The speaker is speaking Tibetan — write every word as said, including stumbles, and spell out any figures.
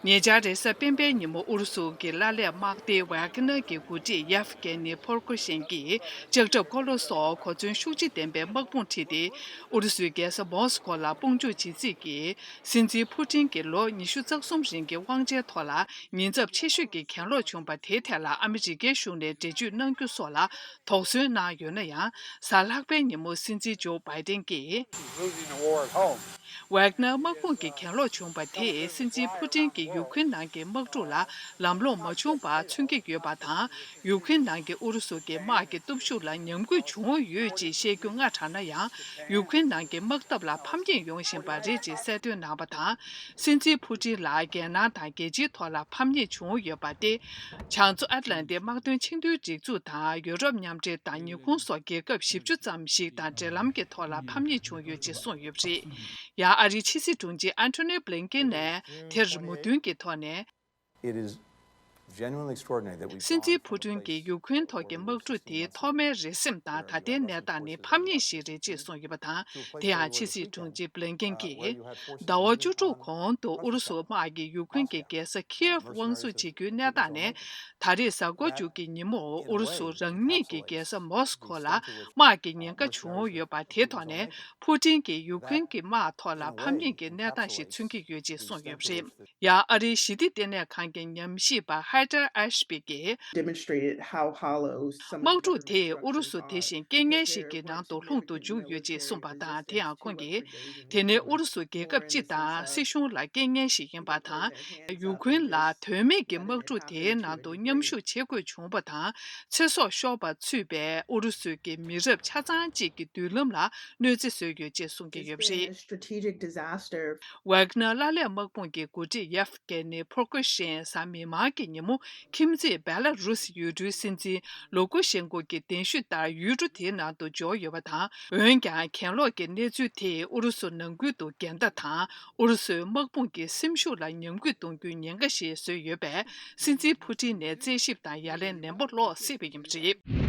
ཉེ་ཆར་རེས་གཟའ་སྤེན་པའི་ཉིན་མོ་ཨུ་རུ་སུ་གྱི་ཀླད་ཀོར་དམག་སྡེ་ཝེག་ནར་གྱི་འགོ་ཁྲིད་ཡེབ་གྷེ་ནི་ཕོར་ཀུ་ཤིན་གྱིས་ལྕགས་ཁྲབ་འཁོར་ལོ་སོགས་གོ་མཚོན་ཤུགས་ཆེ་ལྡན་པའི་དམག་དཔུང་ཁྲིད་དེ། ཨུ་རུ་སུའི་རྒྱལ་ས་མོ་སི་ཀོ་ལ་དཔུང་འཇུག་བྱེད་རྩིས་ཀྱིས། སྲིད་འཛིན་ཕུ་ཏིན་གྱི་ལོ་ཉི་ཤུ་རྩ་གསུམ་རིང་གི་དབང་ཆའི་ཐོག་ལ་ཉེན་ཚབས་ཆེ་ཤོས་ཀྱི་གྱེན་ལོག་བྱུང་བ་དེའི་ཐད་ལ་ཨ་མི་རི་ཀའི་གཞུང་ནས་འགྲེལ་བརྗོད་གནང་རྒྱུ་སོགས་ལ་དོགས་ཟོན་གནང་ཡོད་ན་ཡང་། གཟའ་ལྷག་པའི་ཉིན་མོ་སྲིད་འཛིན་ཇོ་བྷའི་ཏིན་གྱིས། ཝེག་ནར་དམག་དཔུང་གི་གྱེན་ལོག་བྱུང་བ་དེས་སྲིད་འཛིན་ཕུ་ཏིན་གྱིས་ཡུ་ཁུན་ནང་གི་དམག་འཁྲུག་ལ་ལམ་ལྷོང་མ་བྱུང་བ་མཚོན་གྱི་ཡོད་པ་དང་། ཡུ་ཁུན་ནང་གི་ཨུ་རུ་སུ་གྱི་དམག་གི་སྟོབས་ཤུགས་ལ་ཉམས་རྒུད་བྱུང་ཡོད་ཅེས་བཤད་རྒྱུ་སྔ་དྲགས་ན་ཡང་། ཡུ་ཁུན་ནང་གི་དམག་འཐབ་ལ་ཕམ་ཉེས་ཡོང་བཞིན་པ་རེད་ཅེས་གསལ་སྟོན་གནང་བ་དང་། སྲིད་འཛིན་ཕུ་ཏིན་ལ་རྒྱལ་ནང་དང་རྒྱལ་སྤྱིའི་ཐོག་ལ་ཕམ་ཉེས་བྱུང་ཡོད་པ་སྟེ། བྱང་མཚོ་ཨེཊ་ལན་ཏིག་དམག་དོན་ཆིངས་དོན་སྒྲིག་འཛུགས་དང་ཡུ་རོབ་མཉམ་འབྲེལ་དང་ཉི་ཧོང་སོགས་རྒྱལ་ཁབ་བཞི་བཅུ་ཙམ་ཞིག་དང་འབྲེལ་ལམ་གྱི་ཐོག་ལ་ཕམ་ཉེས་བྱུང་ཡོད་ཅེས་གསུངས་ཡོད་པ་རེད། ཡང་ཨ་རིའི་ཕྱི་སྲིད་དྲུང་ཆེ་ཨན་ཐོ་ནི་བྷི་ལིན་ཀེན་ནས་དེར་མོས་མཐུན་གྱི་ཐོག་ནས། It is genuinely extraordinary that we སྲིད་འཛིན་ཕུ་ཏུན་གྱིས་ཡུ་ཁུན་ཐོག་གི་དམག་འཁྲུག་དེའི་ཐོག་མའི་རེ་སེམས་དང་ད་ལྟའི་གནས་སྟངས་ནི་ཕམ་ཉེས་ཤིག་རེད་ཅེས་གསུངས་ཡོད་པ་དང་། དེ་ཡང་ཕྱི་སྲིད་དྲུང་ཆེ་བྷི་ལིན་ཀེན་གྱིས། ཟླ་བ་བཅུ་དྲུག་གོང་དུ་ཨུ་རུ་སུ་དམག་གིས་ཡུ་ཁུན་གྱི་རྒྱལ་ས་ཁིའེབ་དབང་བཟུང་བྱེད་རྒྱུའི་གནས་སྟངས་ནས། ད་རེས་གཟའ་འཁོར་མཇུག་གི་ཉིན་མོར་ཨུ་རུ་སུ་རང་ཉིད་ཀྱི་རྒྱལ་ས་མོ་སི་ཁོ་ལ་དམག་གི་ཉེན་ཁ་བྱུང་ཡོད་པ་དེའི་ཐོག་ནས་ཕུ་ཏིན་གྱིས་ཡུ་ཁུན་གྱི་དམག་ཐོག་ལ་ཕམ་ཉེས་ཀྱི་གནས་སྟངས་ཤིག་མཚོན་གྱི་ཡོད་ཅེས་གསུངས་ཡོད་པ་རེད། ཡང་ཨ་རིའི་ཞི་བདེ་ལྟེ་གནས་ཁང་གི་ཉམས་ཞིབ་པ་ཧའི་ཏར་ཨེ་ཤ་པི་གིས། Demonstrated how hollow some དམག་འཁྲུག་དེས་ཨུ་རུ་སུ་དེ་བཞིན་རྐྱེན་ངན་ཞིག་གི་ནང་དུ་ལྷུང་དུ་འཇུག་ཡོད་ཅེས་གསུངས་པ་དང་། དེ་ཡང་ཁོང་གིས། དེ་ནི་ཨུ་རུ་སུ་རྒྱལ་ཁབ་སྤྱི་དང་སྲིད་གཞུང་ལ་རྐྱེན་ངན་ཞིག་ཡིན་པ་དང་། ཡུ་ཁུན་ལ་དོན་མེད་ཀྱི་དམག་འཁྲུག་དེའི་ནང་དུ་མཉམ་ཞུགས་བྱེད་དགོས་བྱུང་བ་དང་། ཚེ་སྲོག་ཤོར་བ་ཚུད་པའི་ཨུ་རུ་སུ་གྱི་མི་རབས་ཆ་ཚང་གཅིག་གི་མདུན་ལམ་ལ་གནོད་འཚེ་བཟོས་ཡོད་ཅེས་གསུང་གི་ཡོད་པ་རེད། It's been a strategic disaster. ཝེག་ནར་ཀླད་ཀོར་དམག་དཔུང་གི་འགོ་ཁྲིད་ཡེབ་གྷེ་ནི་ཕོར་ཀུ་ཤིན་གཟའ་མིག་དམར་གྱི་ཉིན་མོ་ཁྱིམ་མཚེས་བེ་ལ་རུ་སི་ཡུལ་གྲུའི་སྲིད་འཛིན་ལུ་ཀུ་ཤེན་ཀོ་གི་གདན་ཞུ་ལྟར་ཡུལ་གྲུ་དེའི་ནང་དུ་འབྱོར་ཡོད་པ་དང་། འོན་ཀྱང་གྱེན་ལོག་གི་གནས་ཚུལ་དེས་ཨུ་རུ་སུ་ནང་ཁུལ་དུ་འགལ་ཟླ་དང་ཨུ་རུ་སུའི་དམག་དཔུང་གི་སེམས་ཤུགས་ལ་ཉམས་རྒུད་གཏོང་རྒྱུའི་ཉེན་ཁ་ཞིག་བཟོས་ཡོད་པས། སྲིད་འཛིན་ཕུ་ཏིན་ནས་རྩད་ཞིབ་དང་ཡ་ལན་ནན་པོ་སློག་སྲིད་པ་ཡིན་པ་རེད།